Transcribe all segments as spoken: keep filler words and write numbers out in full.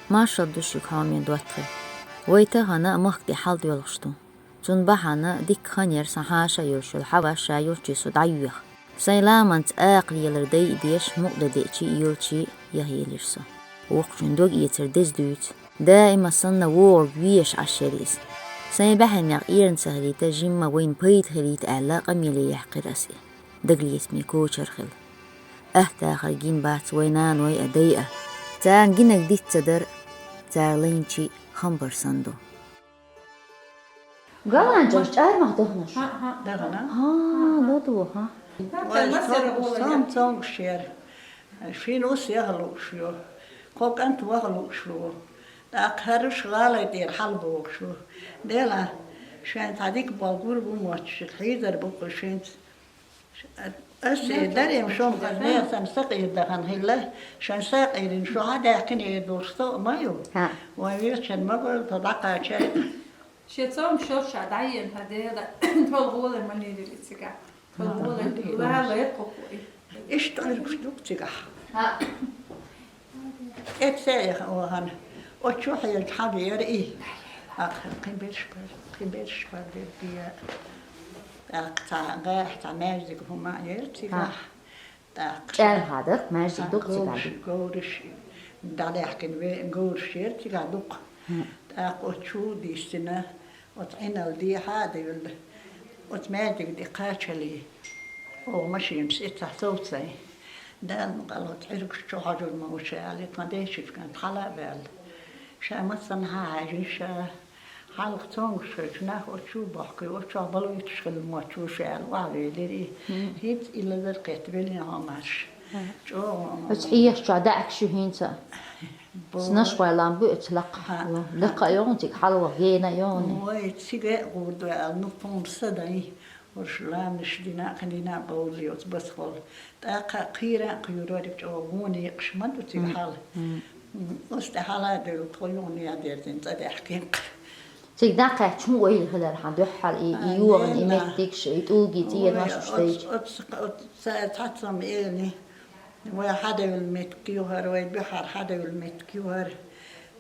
Маршал ду шуьга, хьоме доттагӀий. Вай тахана махка тӀа хьал доьлхуш ду. Цунна бахьана дикка хан яр сан хьаша йолуш йолу хьаваш ша йолчу со дӀайоьху. Сайн ламанца акха лелар дайа деш, мукъа дан деъчий, йолчий яхъелира со. Воккхачун дог эцар деза дуьйцу. Даима санна вогӀург везаш Ӏаш яра иза. Сайн баьхьанех эрна ца хилийта, жимма вайна пайда хилийта аьлла, къамеле яьккхира ас и. Дагалецаме кочар хила. Аттахар гина бац вай наной а, дай а. Царна гинарг диц ца дара, цара лайначий хам бар санна ду. Галанчаш чӀармах даханаш? ХӀаъ, хӀаъ. Дахана? ХӀа, ладо, хӀа. Вай сом цомгуш яра. Шина ус яха лууш ю. Кхо кӀант ваха лууш ву. ТӀаккха хӀаруш гӀалай тӀера хьалабогӀуш ву. Дела, шайн цхьа дика болу гур бу мотташ, хьийзар бу кху шинца. Ас и дарим шуна хаза нехан сакъийр дахана хилла, шайн сакъийрина шу хьадаьккхина эр долуш со а ма ю. ХӀаъ. Вайн вирчун ма гойла тхо дӀакхача. Шен цомгуш йолуш ша дӀаена хьан дела, тхол гӀоле ма лелира и цигахь. Тхол гӀоле лала кху кху и. Иштта Ӏуьргаш ду-кх цигахь. ХӀаъ. Эццех вахана, оцу чу хьелча хьан веара и? Ахьа, кхин берш бар, кхин берш бар дерг я. ТӀаккха цхьа гӀехь, цхьа маьждиг хӀума а яра цигахь. ТӀаккха ЧӀармахахь дара, маьждиг ду-кх цигахь. Говраш, говраш дӀалаьхкина ве-, говраш яра цигахь дукха. ТӀаккха оцу чу дийцина, оцу Ӏиналла дехьа а девлла, оцу маьждига тӀе кхачале, оха машенаш эццахь совцай. Дала мукъалла оцу Ӏуьргаш чу хьожур ма ву ша аьлла, тхан дешичкан хьала а ваьлла. Ша массанхьа хьаьжина ша, хьалха цомгуш хилча нах оцу чу бохкуьйту, оцу чохь балуьйтуш хила мотташ ву ша аьлла, охьавелира и. ХӀинца и лазар кхетта веллин хьо марш. ЧӀогӀа. Оцу хьехаш чохь даьӀахкаш ю хӀинца. Снашвай лам бу оцу лакха. Лекха а йогӀун цига хьалаваха, гена а йогӀун. Вай цига а гӀур ду аьлла, ну, тхуна са дай, хӀорш ламанаш дина а, кхин дина а бовлий оцу басахула. ТӀаккха а кхийра а кхуьйрориг чӀогӀа гонекъаш ма ду цига хьала. Оцу тӀе хьала а девлла, тхо юханехьа дерзина цӀа даьхкина-кх. Цига дӀакхаьчча хӀун ойла хилар хьан дуьххьара, и, и йогӀан, и меттигаш, и тӀулгий цӀеношуш дайча? Оцу, оцу, оцу цхьаццам элий. Вай хьадевлла меттиг ю хӀара, вай буьххьара хьадевлла меттиг ю хӀара.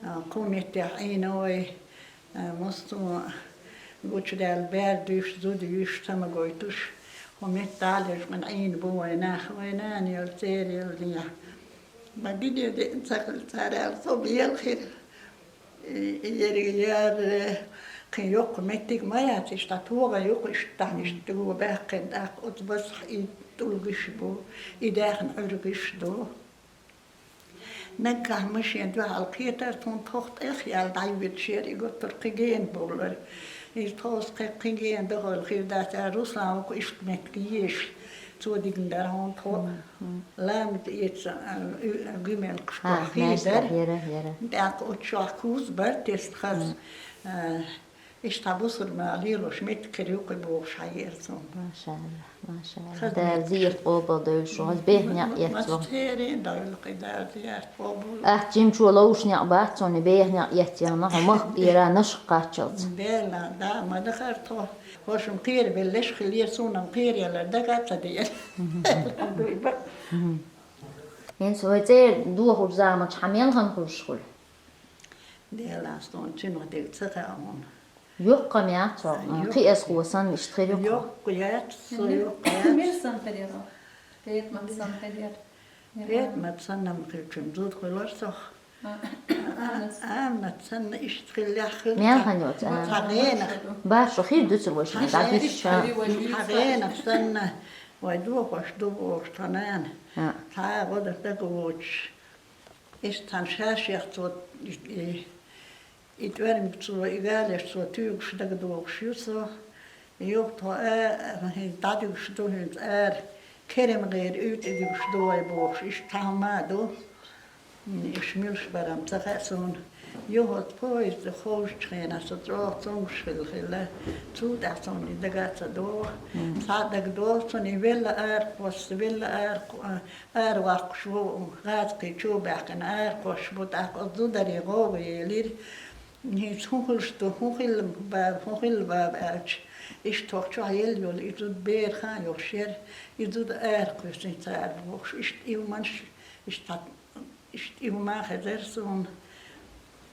А, кху меттехь Ӏийна вай, а, массо а гучудаьлла, бер дуьйш, зуда юьйш, ца ма гойтуш. ХӀу метта дӀалежкъина Ӏийна бу вай нах, вай нана елла, церан елла дехьа. Ма гине деъна ца хилла цара аьлла, со бела хир. И, и ерриг яра, кхин йоккха меттиг ма яц, иштта тогӀа ю-кх, иштта, иштта го баьккхина, тӀаккха оцу басахь и тӀулгаш бу, и даьхна Ӏуьргаш ду. Наггахь машен дуьхьал кхетара, тхуна тхох тӀех яьлла дӀайвиташ яра, и готтара кхин гена бовлар. Иза тховса кхин, кхин гена дахойла хир дац, аьлла, Руслан ву-кх иштта меттиг езаш. Цо дигна дара хьуна тхо. Ламаз эца, а, гуьмелкхаш чохь хир дара. ТӀаккха оцу чохь куз бара тесна хаза. А, иштта бусурман лелош меттиг хир ю-кх и бохуш хьаеара цунна. Машалла, машалла. Дала зерат къобалдойла шун, хаза беха некъ эцна. Маца церан а дойла-кх и, Дала зерат къобал. Атта жимчо ловш некъ бац цунна, беха некъ эцна, хьо махка тӀера нашха кхаччалц. Дела, да, ма дахара тхо. ХӀорш-м кхерабелла леш хилира, суна-м кхераялар дага а ца деара. ХӀинца вай цӀера дохучу заманчохь хьан мел хан хуьлуш хуьлу? Делан стон цуьнах дерг ца хаьа хьуна. Йоккха ма яц хьо, кхиазхо санна иштта хир ю-кх. Йоккха яц, со йоккха яц. Мила санна хир яра? Петмат санна хир яра? Петмат санна-м хилчун зуда хуьлура сох. Аминат санна иштта хиллехь хилла. Мел хан йоцу, а? Цхьа гӀенах. Башо хир дуьцур вай шуна, дӀадуьсуш, а? Цхьа гӀенах санна, вай дохош ду бохуш тхан нана. Цхьа а гӀо дан дага воцуш. Иштта цхьана ша-шех цо, и, и тӀоьрмиг цо, и галеш цо туьйгуш дагадогӀуш ю со. Юха тхо а, хӀинца дӀадуьгуш ду хӀинца ара, керам гӀера уьйтӀа дуьгуш ду вай бохуш, иштта цхьа хӀума а ду. М, уьш муьлш бара-м ца хаьа суна. Юха оцу поезда ховшучу хенахь со чӀогӀа цомгуш хилла хилла. Цул тӀаьхьа суна и дага а ца догӀу. Цхьа а дагадогӀу суна, и велла аракхосса, велла аракх-, а, араваккхуш ву, гӀазкхий чу баьхкина аракхосса бу, тӀаккха оцу зударий гӀовгӀа елира. ХӀинца хӀун хуьлуш ду, хӀун хилла баба, хӀун хилла баба аьлча, иштта хӀокху чохь елла йолу и зуда бер хан йолуш яра, и зуда аракхоьссина цара бохуш, иштта и хӀуманаш, иштта, иштта и хӀума хезара суна.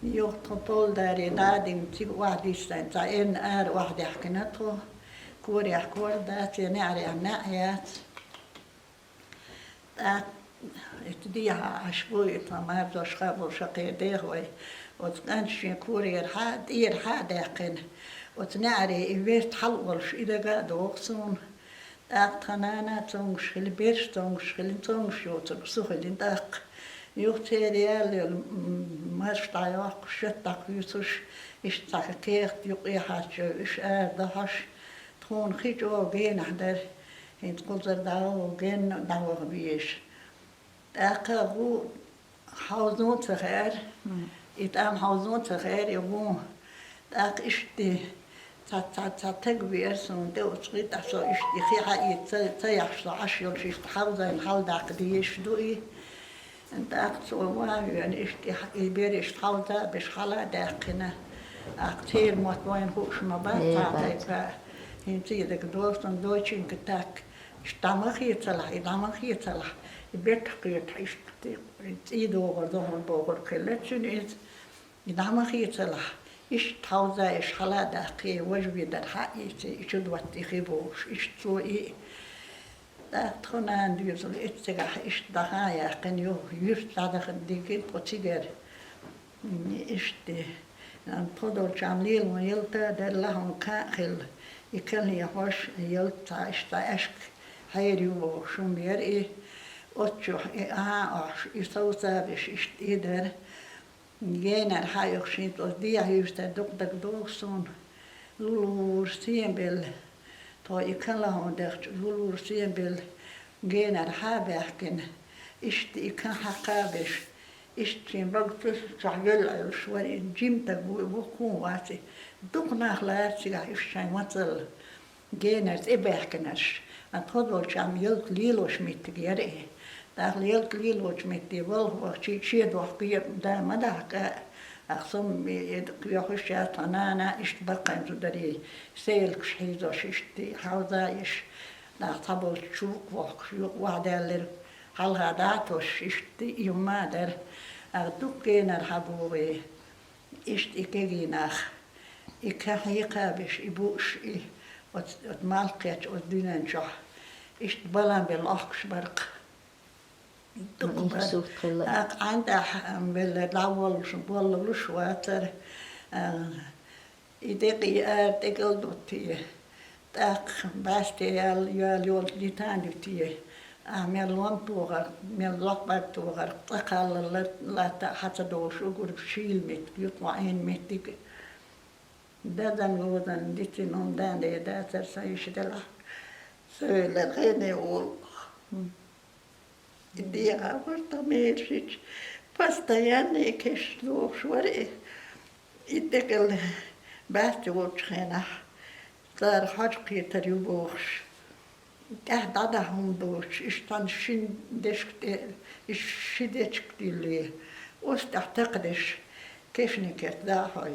Юха тхо Павлодаре дӀадигна цига охьадиссина, цхьа эн ара охьадаьхкина тхо. Корехь кор дац, я неӀарехь неӀ яц. ТӀаккха иштта дехьа Ӏаш бу и тхо марзошха а болуш, кхин дехой. Оцу кӀанта шен корера хьа а, тӀера хьа а даьккхина, оцу неӀаре и верта хьала а волуш, и дага а догӀу суна. ТӀаккха тхан нана цомгуш хили, бераш цомгуш хили, цомгуш йоцург со хилина тӀаккха. Юха церан ял йолу, м, марш дӀайоккхуш, шатта дӀакхуьйсуш, иштта цхьа кехат юккъе хьаьрча, уьш ара дахьаш, тхуна хи чӀогӀа генахь дара, хӀинца кхузара дӀагӀо генна а дӀаваха везаш. ТӀаккха гӀу хьовзо ца хаьара, и тӀам хьовзо ца хаьара и гӀу. ТӀаккха иштта цхьа, цхьа, цхьа таг веара суна тӀе, оцу гӀи тӀехь со иштта и хи хьаэца ца, ца яхьаш со Ӏаш йолуш, иштта хьовзийна хьаладаккха дезаш ду и. ТӀаккха цо ван а веана, иштта и хьа-, и бер иштта хьовза а беш хьала а даьккхина. ТӀаккха церан мотт вайна хууш ма бац, цхьа а тайпа. ХӀинца и дага долу суна дойчуьнга так. Иштта дӀа ма хецалахь, и дӀа ма хецалахь, и бертахь кхетахь, иштта цӀий догӀур ду хьуна бохург хилла цуьнан иза. И дӀа ма хецалахь, иштта хьовза иш хьала а даккхий, важа ведар хьа а ийций, и чу доттий хи бохуш, иштта цо и. ТӀаккха тхо нана доьзал эццигахь иштта дӀахан а яьккхина, юха юьрта дӀадаха дигира тхо цигара. М, иштта, ам, тхо долчохь лело ялта а дара, лахьон кан а хилла, и калхе хьош ялта цхьа иштта аьшка хьера ю бохуш хӀума яра и. Оццу чохь и ахьа а охьуш, и совцабеш иштта и дара. Генара хьаоьхуш хӀинца оцу дехьа юьртара дукха дагадогӀу суна. Лулур сенбелла, тхо и калхо дахча, лулур сенбелла генара хьа а баьхкина, иштта и кан хьакха а беш, иштта шен бага цу чохь велла Ӏуьллуш вара и, жима таг ву, вукхун вац и. Дукха нах лара цигахь уьш шайн мацалла. Генара тӀе баьхкинарш, а тхо долчохь ялта лелош меттиг яра и. ТӀаккха ялта лелочу метте балха вахча, шен дохка а да ма дахка, ахьа сом и, и кхоьхуш яц тхан нана, иштта баккхайн зударий, селкаш хьийзош, иштта хьовза еш, нах цхьаболчу чу вукху вохкуш, юкъа охьадаьлларг хьалха дӀа а тосуш, иштта и хӀума а дара. Ахьа дукха генара хьабогӀий. Иштта и кегий нах, и кан хьекха а беш, и бууш, и оц-, оцу малх кхетча оцу дуьнен чохь, иштта балан белла охкуш бара-кх. Дукха бара. ТӀаккха ӀаьнтӀахь, ам, белла дӀаволлуш, боллуш вацара, а, и декъий ара тӀекӀал дуттий. ТӀаккха бӀаьсте ял, ял йолчу дитан дуьтий, ахьа мел лом тохар, мел лохбаг тохар, цӀа кхаллал латта а хьа ца долуш угур шийла меттиг, юкъа ваӀийна меттиг. Дазан возан дицин хӀума дан де дацара сан йиш делахь, со веллар гӀене волу. И дегӀан вара тхан мерашича, постоянно и кешнаш лохуш вара и. И тӀекӀел баьсте волчу хенахь, цара хьожа кхетар ю бохуш, тӀаьхьа дӀадахьа хӀума доцуш, иштта цхьана шина дешка тӀе, и ши дечка дуьллий, оцу тӀехь такхадеш, кешнийн керта дӀа а хьой.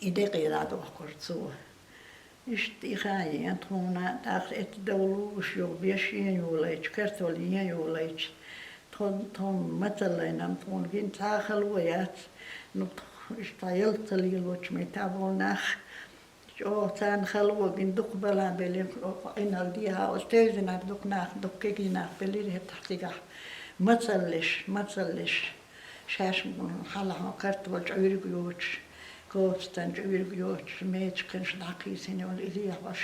И декъе дӀадохкура цо. Иштта и хан еана тхуна, тӀаккха эццу дов лууш юха беш ен йолайча, картол ен йолайча, тхо, тхо мацаллайнан тхуна гина цхьа а хало яц. Ну, тх-, иштта ялта ца лелочу меттехь болу нах, чӀогӀа царна хало гина, дукха бала белира, Ӏиналла дехьа, оцу тевзинарг дукха нах, дукха кегий нах белира хӀетахь цигахь. Мацаллиш, мацаллиш. Шаьш хьалха хьуна картол чӀуьрг йоцуш, кофтан чӀуьрг йоцуш, мечканаш дӀакхийсина йолу и лехьош,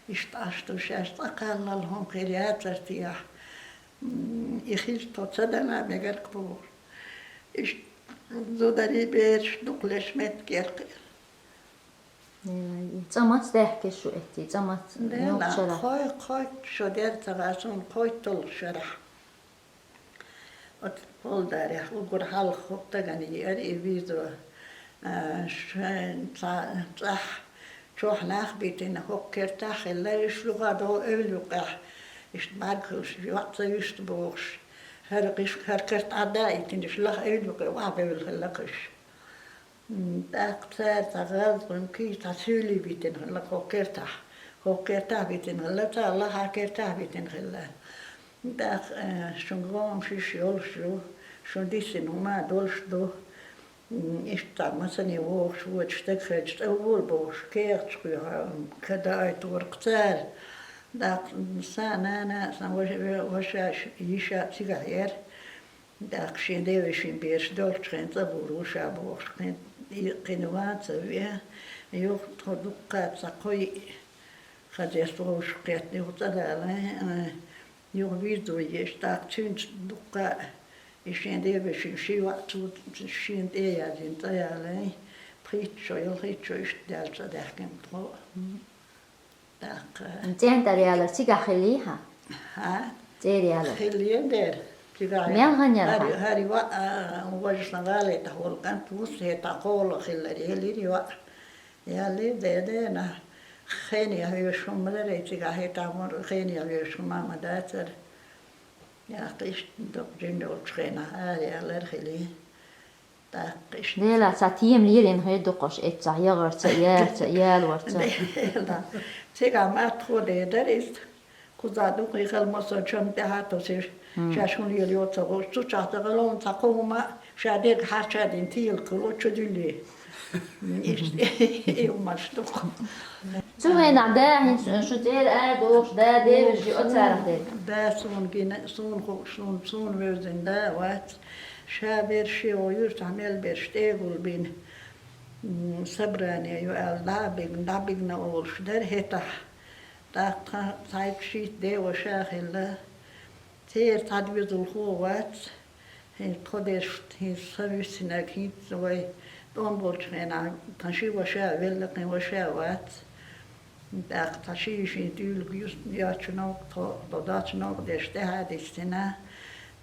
иштта Ӏаш ду шаьш цӀа кхаллал хӀума хир яцара техьа. М, и хилча тхо ца дала мегар-кх бохуш. Иштта зударий бераш дукха леш меттиг яра-кх. Э, цӀа маца даьхкира шу эцций, цӀа маца? Дела, нохчара. Кхой-, кхойтта шо дера ца гӀа суна, кхойтталгӀа шарахь. Оцу Павлодарехь уггар хьалха хӀокху стагана еара и визо, а, шайн цхьа цӀахь чохь нах битина, хӀокху кертахь хилла, уьш юха а догӀу эвла юккъехь, иштта бӀаьрг хуьлуш, йоӀ ца вуьсу бохуш, хӀара гӀиш-, хӀара карт Ӏадда а йитина, уьш лаха эвла юккъе охьабевлла хилла-кх уьш. М, тӀаккха цара цхьа гӀазгӀуьнкий, цхьа суьйлий битина хилла-кх хӀокху кертахь. ХӀокху кертахь битина хилла, цхьа лахахь кертахь битина хилла. ТӀаккха, э, шун гӀомаш йиш йолуш ю, шун дисина хӀума а долуш ду. Иштта массане вогӀуш воцуш стаг хилча, тӀе вола бохуш, кехаташ кхоьхьуш, кадаайта вара-кх цара. ТӀаккха сан нана а, сан ваша, ваша а, йиша а цигахь яра. ТӀаккха шен девешин бераш долчу хенахь цӀа гӀур ву ша бохуш, кхин, и, кхин ван а ца веа, юха тхо дуккха а ца кхоьхьуш, хаза вовшах кхетта юха цӀа далай, а, юха визза ву еш, тӀаккха цуьнца дуккха а, и шен девешин ши йоӀ цу, шена тӀе а яздина цӀа ялай, пхийтта шо, ялхитта шо иштта даьлла цӀа даьхкина тхо. ТӀаккха. ЦӀен тӀера ялар цигахь хиллий хьан? ХӀа? ЦӀера ялар. Хиллий дера. Цигахь. Мел хан яра хьан? ХӀара, хӀара йоӀ, а, важа сан гӀалин тӀехь волу кӀант ву, хӀетахь кхоалгӀа хиллера, ялийра йоӀ. Яллий, де, де, нах хене хьоьжуш хӀума ма дара, цигахь хӀетахь хене хьоьжуш хӀума ма дацара. ТӀаккха иштта дукха жима йолчу хенахь ара ялар хиллий. ТӀаккха иштта. Делахь, цхьа тема лелийна хир ду-кх уьш эццахь, ягӀарца, ярца, ялорца. Делахь. Цигахь ма тхо де дара иза. Кхузахь дукха и хала массо а чам тӀаьхьа тосуш, шаьш хӀун лелайо ца хууш, цу чохь ца гӀалон цхьа кхо хӀума а ша дерг хьарчадина тийлакхуьлу чу дуьллий. Иштта и хӀуманаш ду-кх. Цу хенахь да хӀинца шу цӀера ара дохуш, да девежа оцарах дерг. Да суна гина, суна хууш, суна, суна вевзина да вац. Ша берш шен гӀо юьртахь мел берш тӀегулбина, м, собрание ю аьлла, дӀа а бигна, дӀа бигна олуш дара хӀетахь. ТӀаккха тхан цхьайтта-шийтта деваша а хилла. Церан цхьа доьзалхо а вац. ХӀинца тхо дерш, хӀинца сан вуьссинарг, хӀинца вай тӀом болчу хенахь тхан ши ваша а велла, кхин ваша а вац. ТӀаккха тхан ши йишин туьйлаг йоцчу новкъа тхо, тхо доцчу новкъа дерш тӀаьхьа а диссина.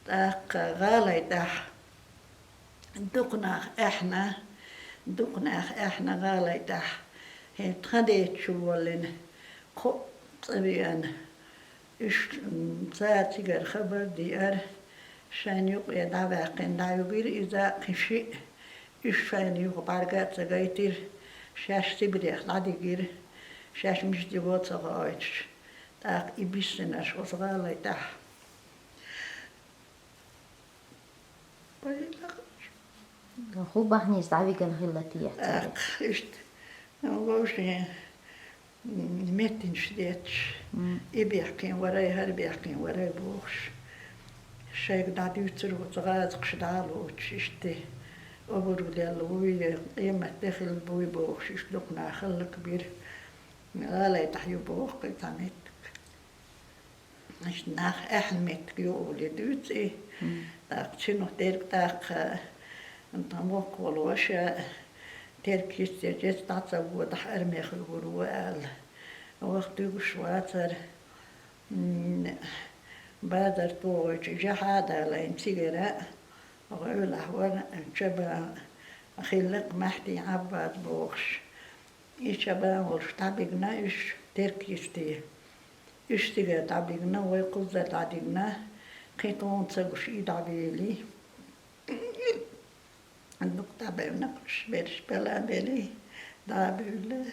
ТӀаккха гӀалин тӀехь дукха нах аьхна, дукха нах аьхна гӀалин тӀехь, хӀинца тхан дечу воллина, кхоъ цӀа веана. Уьш, м, цара цигара хабар а деара, шайна юкъе дӀаваьккхина дӀавигира иза а, кхин шиъ. Уьш шайна юха бӀаьрга а ца гайтира, шаьш Сибрех дӀадигира, шаьш мича диго а ца хоуьйтуш. ТӀаккха и биссинарш оцу гӀалин тӀехь. ХӀун бахьанийца дӀавигна хилла те цара? ТӀаккха иштта вовшийн, м, меттанаш детташ, и бехкин варай, хӀара бехкин варай бохуш. Шайга дӀадуьйцура оцу гӀазакхаша дӀа а лоцуш, иштта обарг лелла вуй, я къемат де хилла буй бохуш, иштта дукха нах хӀаллакбира. ГӀалин тӀехь ю боху-кх и цхьа меттиг. Иштта нах аьхна меттиг ю олий дуьйцу и. ТӀаккха цуьнах дерг тӀаккха, тхан воккха волу ваша, Теркйистера, эцца дӀа ца водахь, арме хир вур ву аьлла. Ваха туьгуш вацара, м, базар тохуьйтуш, жаьхьа а далийна цигара, гӀойлахь вара, чабан хилла-кх Маьхьтин Ӏаббас бохуш. И чабан волуш дӀабигна уьш Теркйисте. Уьш цигара дӀабигна, вай кхузза дӀадигна, кхин тхуна ца гуш и дӀавели. Дукха дӀабевнакх уьш берш, бела а бели, дӀа а бевлла.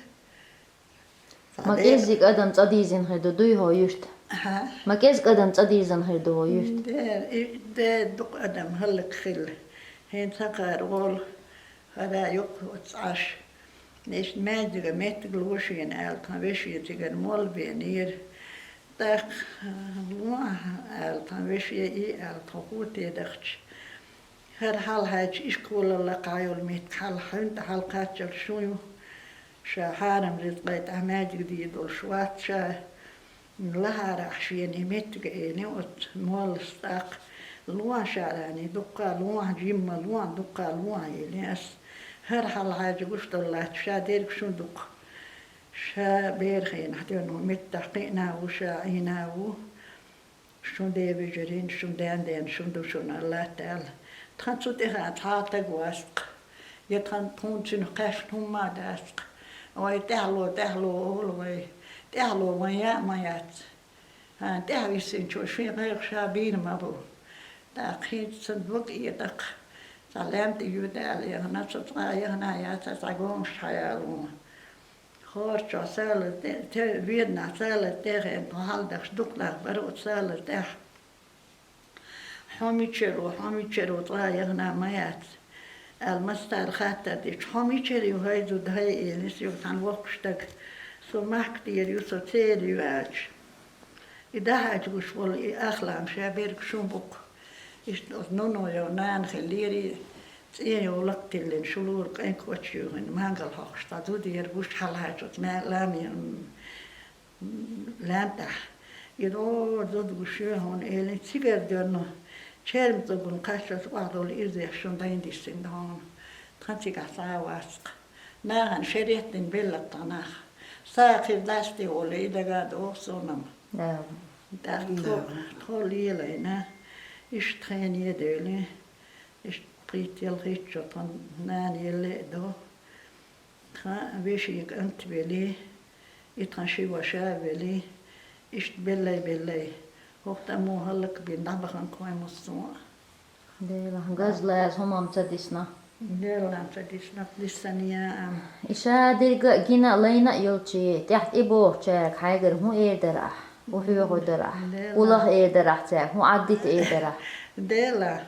Ма кӀеззиг адам цӀа дийзина хир ду, дуй хӀо юьрт? ХӀа? Ма кӀеззиг адам цӀа дийзина хир ду хӀо юьрт? Де, и, де дукха адам хӀаллакьхилла. ХӀинца хӀокхара гӀолла, хӀара юккъе оцу Ӏаш. Иштта маьждига меттиг ло шена аьлла, тхан веше цигара молла веанера. ТӀаккха, ло ахь аьлла, тхан веше и аьлла, тхо хӀоттийна дахча. ХӀара хьалхьаьжча, ишколал лакхахь йолу меттиг хьалха хьуьнтӀа хьалакхаччалц шун ю. Ша хьарам ризкъан тӀехь маьждиг дийр долуш вац ша. ЛахӀарахь шена и меттиг а эцна оцу моллас тӀаккха. Ло ахь, Шарани, дуккха а ло ахь, жимма ло ахь, дуккха а ло ахь, элира ас. ХӀара хьалхьаьжча гуш долу латта ша дерг шун ду-кх. Ша беран хенахь дуьйна ву, меттахь кхиъна а ву, ша Ӏийна а ву. Шун ден вежарий, шун ден ден, шун ду шуна латта аьлла. Тхан цу тӀехь цхьа а стаг вац-кх. Я тхан, тхуна цуьнах кхаьчна хӀумма а дац-кх. Вай тӀаьхьало, тӀаьхьало олу вай. ТӀаьхьало вайн яа а ма яц. ХӀан, тӀаьхьа висинчо шен гӀайгӀа ша бийр ма бу. ТӀаккха хӀинца сан дог а этӀакх. Цхьа лаьмна тӀе юьртара яхана, со цкъа а яхана яц, цхьа гомаш хьаяло. ХӀорш чохь сала те-, те-, веданахь сала тӀехь тхо хьаладахча дукха нах бара оцу сала тӀехь. Хьо мичара ву, хьо мичара ву, цкъа а яхана ма яц. Аьлла, массара хаттар дича, хьо мичара ю, хӀай зуда, хӀай элира цо, цхьана воккхача стага. Со махка тӀера ю, со цӀера ю аьлча. И дӀахьаьжаш волу, и ахлам ша берг шун бу-кх. Иштта оцу нуно йо нана хиллера, цӀен йо лакха тиллина, шулура кӀенкоча юьйхина, мангал хьокхуш цхьа зуда яра, гуш хьалахьаьжча оцу ма-, ламан, м, лаьмна тӀехь. И дӀо зуда гуш ю хьуна элира, цигара доьнна черма цӀоган кхаччалц охьадолу ирзех шун дайн диссина хьуна. Тхан цигахь цхьа а вац-кх. Нахана шереттина белларг тхан нах. СагӀа хир дац те олий, и дага а догӀу суна-м. Да. ТӀаккха тхо, Да. тхо лелайна, иштта хене а девлла, иштта пхийтта ялхитта шо тхан нана елла а до. Тхан вешин кӀант велий, и тхан ши ваша а велий, иштта беллай-беллай, хӀокху тӀамо хӀаллакбина дӀабахана кхоймассо а. Делахь, газ лаза хӀумам ца дисна. Делахь ца дисна, диссанъян а. И ша дерг а гина а, лайна а йолчий, тӀаьхьа тӀебогӀучаьрга хьайгара хӀун эр дара ахь? ХӀун хьоьхур дара ахь? Делахь. ХӀун лаха эр дара ахь цаьрга? ХӀун Ӏаддита эр дара ахь? Делахь.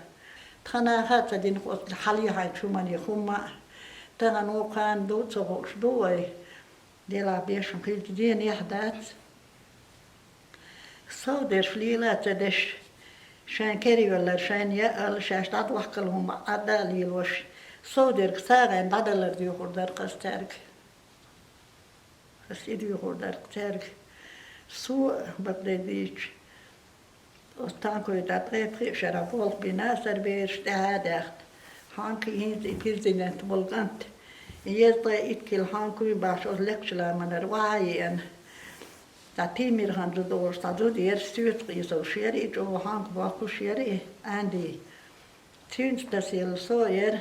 Тхан наха а ца дина оцу хьалхахьарчу хӀуманех хӀумма а. Тахана вукхарна ду а ца хууш ду вай. Делахь бешан хилча денехь дац. Совдерш лела а ца деш, шайн кервеллар шайна яал, шаьш дӀадохкал хӀума Ӏадда а лелош, совдерг сагӀина дӀадалар доьхур дара-кх ас цаьрга. Ас и доьхур дара-кх цаьрга. Со а бакъдерг дийцича, оцу танкой тӀа ткъе пхи шарахь болх бина а сара бераш тӀаьхьа а даьхна, хьанкхий хӀинца и президент волу кӀант, езткъе итт кило хьанкхуй бахьаш оцу лекхачу ламанара охьа а еана. Цхьа Тимирхан зуда олуш цхьа зуда яра, соьца къийсалуш яра и, чӀогӀа хьанкха боккхуш яра и, Ӏаьндий. Цуьнца тасаелла со а яра,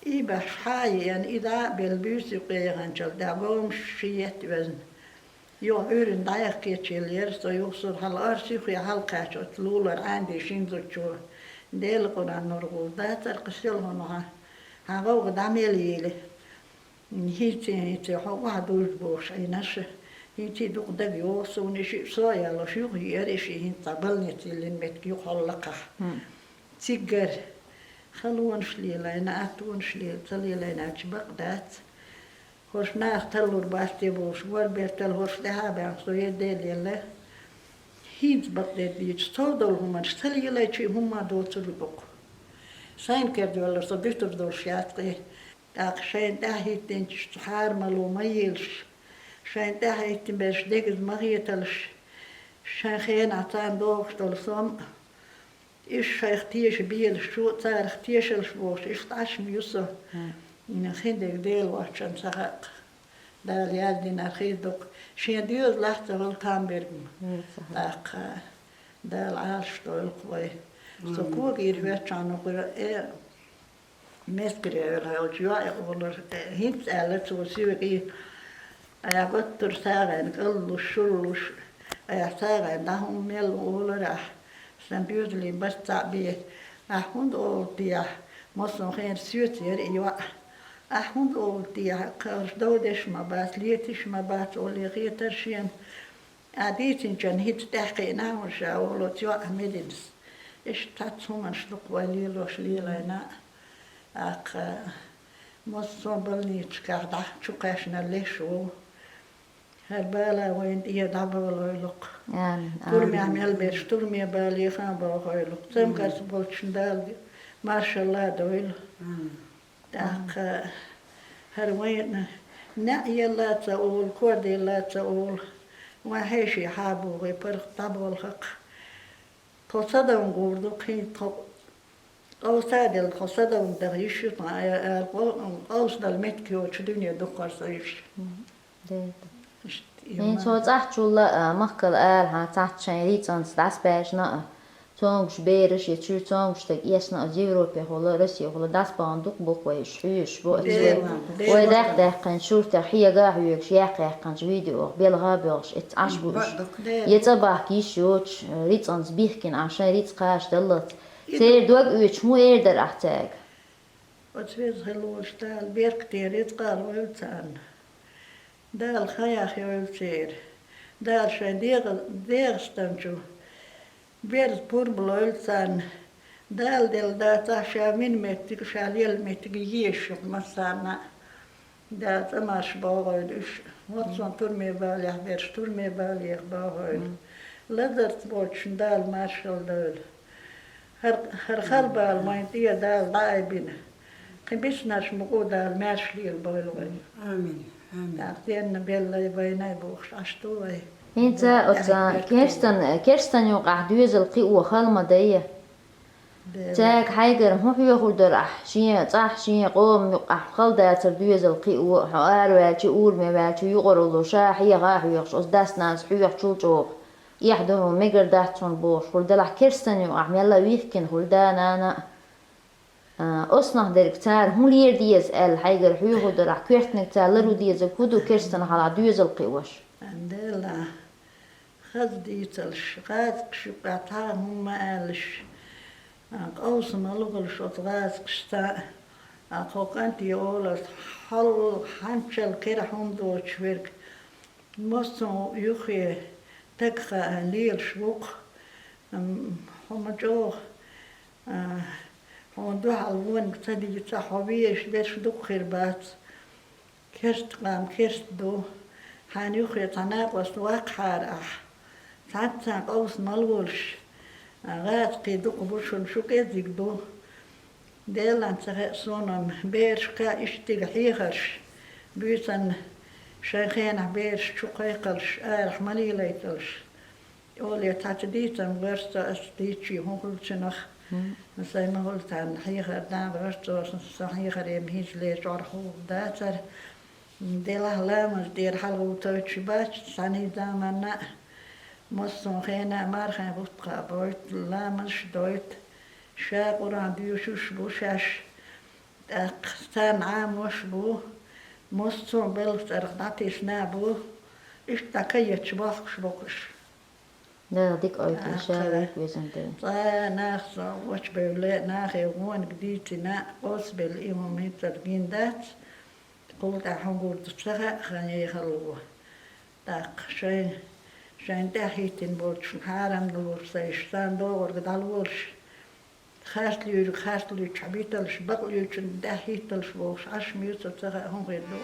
и баьхьаш хьа а еана, и дӀа а белла, буьйса юккъе яханчул тӀаьхьа гомаш шиетта везна. Юха Ӏуьйранна дӀаяха кечъелла яра со, юха суна хьала орцу юххе хьалакхаьчча оцу лулара Ӏаьндий шина зудчо. Делан Къуръан нур гӀур дацара-кх ас йолу хӀума хьан, хьан гӀовгӀа дӀа мел йийли. ХӀинций, хӀинций хьо охьадуьйжу бохуш Ӏийна ша. ХӀинций дукха дага йогӀу суна и шиъ, со а ялош юха еара и шиъ, хӀинца цхьа балница йиллина меттиг юха хьоллакхахь. Циггара халонаш лелайна, аттонаш лела, ца лелайна аьлча бакъ дац. ХӀорш наха таллур бац те бохуш, гор бертал хӀорш тӀаьхьа а баьхна, со е Дела елла. ХӀинца бакъдерг дийцича, сов долу хӀуманаш ца лелайчий хӀумма доцург ду-кх. Сайна кердавелларг со дуьтур долуш яц-кх и. ТӀаккха шайна тӀаьхьахӀиттинчуьнца хьарамало ма елаш, шайна тӀаьхьахӀиттина берш дегаза ма хеталаш, шайн хенахь царна догӀуш долу сом а, уьш шайх теша белаш, шу а царах тешалаш бохуш, иштта Ӏаш ма ю со. Хин дерг Дела воцчунна ца хаьа-кх. Дала яздинарг хир ду-кх. Шен доьзалехь а ца хуьлу там берг-м. ТӀаккха Дала Ӏалаш дойла-кх вай. Со когийра хӀоьттичхьана, э, Мескаре йолчу йоӀе олура, э, хӀинца аьлла цо соьга: «Айхьа готтур сагӀина кӀаллуш, шуллуш, айхьа сагӀина дӀа хӀума мел олура ахь, сан доьзалийн барт цхьаъ бе. Ахь хӀунда олу техьа, массо а хенахь соьца яра и йоӀ. Ахь хӀунда олу техьа, кхарш дов деш а ма бац, леташ а ма бац», олий хетара шена. А дийцинчарна хӀинца тӀаьхьакхиъна хьуна ша, олу оцу йоӀа мединас. Иштта цхьацца хӀуманаш ду-кх вай лелош, лелайна а. ТӀаккха массо а больницашкахь дӀа чу кхаьчнарш леш ву. ХӀара бала вайна тӀера дӀаболойла-кх. Амин, амин. Турмехь мел берш турме бале хан бохойла-кх. Цамгарш болчушна Дала маршалла а дойла. Амин. ТӀаккха хӀара вайна неӀ елла а ца олу, кор делла а ца олу, вайн хьеший хьа а богӀий, паргӀат дӀаболху-кх. Тхо садовн гӀур ду, кхин тхо къовса а делла, тхо садовн даха йиш ю тхан, а, а, къо-, къовсадала меттиг йоцуш дуьне дуккхара со йиш. Мгм. Дета. Иштта и Мин ма- цо цӀахчулла, а, махкал ала хьан цхьацца шайн рицкъанца дӀасабаьжна а, цомгуш бераш я чуьра цомгуш стаг эсна а, Европехула, Россехула дӀасабахана дукха бу-кх вай уьш, хьоьжуш бу оцу Дела, вай. Дела. Вай даьккха даьккхинчу шуртех хьега а хьоьгуш, яккха яьккхинчу видеох белха а боьлхуш, эццахь Ӏаш бу уьш. Бакъ ду-кх. Дела. Я цӀа бахка йиш йоцуш, рицкъанца бихкина Ӏаш шайн рицкъ кхачадаллалц. И ду- Церан дог оьцуш хӀун эр дара ахь цаьрга? Оцу веза хила волуш Дала беркате рицкъа а лойла царна. Дала хан яхйойла церан. Дала шайн дегӀа-, дегӀастанчу берза пурба лойла царна. Дала делла дацахь, ша вина меттиг, ша лелла меттиг езаш ю массарна а. Дала цӀа марша богӀийла уьш. Моццо турме балехь берш турме балех богӀийла. Лазарца боцчунна Дала маршалла дойла. ХӀара, хӀара хала бала вайн тӀера Дала дӀаайбина. Кхин биснарш мукъа Дала маьрша лелабойла вайн. Амин. Амин. ТӀаккха денна беллай вайнай бохуш Ӏаш ду вай. ХӀинца оцу керстан, керстан юкъахь доьзал кхио хала ма дайя. Цаьрга хьайгара хӀун хьоьхур дара ахь, шен цӀахь, шен къоман юкъахь хала дацар доьзал кхио, хьо араваьлча, ураме ваьлча, юкъаралла ша хьеха а хьоьхуш, оцу дас-нанас хьоьхучул чӀогӀа. Эхь ду хьуна, мегар дац хьуна бохуш, хӀума делахь керстан юкъахь мелла а вихкина хуьлу да-нана а. А, оцунах дерг цара хӀун лера деза аьлла, хьайгара хьоьхур дара ахь, коьртаниг цара лару дезарг хӀун ду керстан хьалха доьзал кхиош? Делахь, хаза дийцалаш, гӀазкхаш юкъа цхьа хӀума ма аьллаш, а, къовса ма лохалаш оцу гӀазкхашца, а, кхо кӀанте олалаш, хьал хьанчал кхера хӀума доцуш верг, массо а юххе тагха лелаш ву-кх, м, хьо ма чӀогӀа, а, хьуна дуьхьал вониг ца дийцахь, хьо везаш берш дукха хир бац. Керста къам керста ду. Хьайна юххе цхьа накъост ваккхахьара ахь, цхьацца къовса ма лолаш, а, гӀазкхий дукха бу шуна, шу кӀеззиг ду. Делан ца хаьа суна-м, берашка иштта хьехарш, буьйсанна шайн хенахь бераш чу кхайкхалаш, арахь ма лелайталаш. Оле, цхьацца дийцам гӀоьрту со, ас дийцчий хӀун хуьлу цунах. Сайн ма хуьлу царна хьехар дан гӀоьрту со, сан хьехаре-м хӀинцале чӀорхьа хӀугӀа дацара. Делахь ламаз тӀера хьалагӀовттуьйтуш бац цхьана заманна а, массо а хенахь а мархин бутт кхаъ бойту, ламазаш а дойту. Ша Къуръан доьшуш а бу шаьш, тӀаккха царна Ӏамош а бу, массо а белхан цӀарах дӀатесна а бу, иштта дӀа каеташ бохкуш бу-кх уьш. Дала дика ойтийша вайх, везан Дела. Цкъа нах со вачбевлла, нахе вониг дийцина, къосабелла и хӀума хӀинццалц гина дац, кхул тӀаьхьа хӀун гур ду ца хаьа, хан ехалла. ТӀаккха шайн, шайна тӀаьхьахӀиттина болчун хьарам долуш сайш, царна догӀург дӀалолаш, харц луьйриг харц луьйччохь биталаш, бакъ луьйчун тӀаьхьахӀитталаш бохуш, Ӏаш муьйцу ца хаьа, хӀун хир ду.